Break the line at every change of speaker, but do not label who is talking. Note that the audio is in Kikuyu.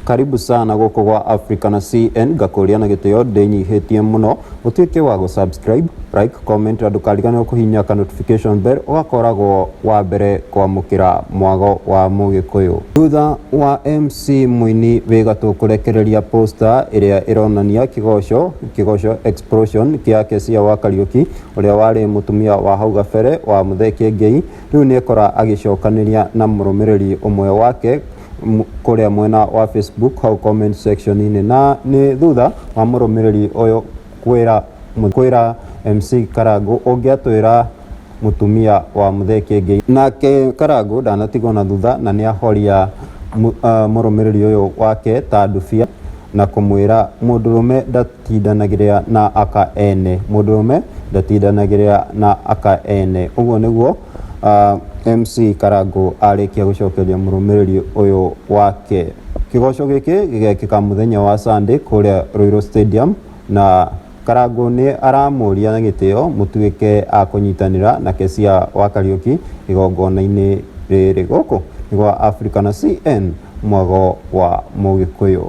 Karibu sana gũkũ gwa Africa na CN. Ngakũria na gĩtĩo ndĩnyihĩtie mũno ũtuĩke wa gũ subscribe, like, comment na ndũkariganĩrwo kũhihinya ka notification bell, ũgakoragwo wa mbere kwamũkĩra mwago wa Mũgĩkũyũ. Thutha wa MC mũini wĩ gatũ kũrekereria poster ĩrĩa ĩronania kĩgoco kĩgoco explosion kĩa Kesia wa Kariũki, ũrĩa warĩ mũtumia wa hau gabere wa Muthee Kiengei, rĩu nĩekora agĩcokanĩria na mũrũmĩrĩri ũmwe wake kũrĩa mwena wa Facebook hau comment section-inĩ, na nĩ thutha wa mũrũmĩrĩri ũyũ kwĩra MC Karangũ ũngĩatwĩra mũtumia wa Muthee Kiengei. Nake Karangũ ndanatigwo na thutha na nĩahoria mũrũmĩrĩri ũyũ wake ta ndubia na kũmwĩra mũndũrũme ndatindanagĩrĩra na aka ene, mũndũrũme ndatindanagĩrĩra na aka ene. Ũguo nĩguo MC Karangũ arĩkia gũcokeria mũrũmĩrĩri ũyũ wake. Kĩgoco gĩkĩ gĩgekĩka mũthenya wa Sunday kũrĩa Ruiru Stadium, na Karangũ nĩ aramũria na gĩtĩo mũtuĩke a kũnyitanĩra na Kesia wa Kariũki igongona-inĩ rĩrĩ. Gũkũ nĩ gwa Africa na CN, mwago wa Mũgĩkũyũ.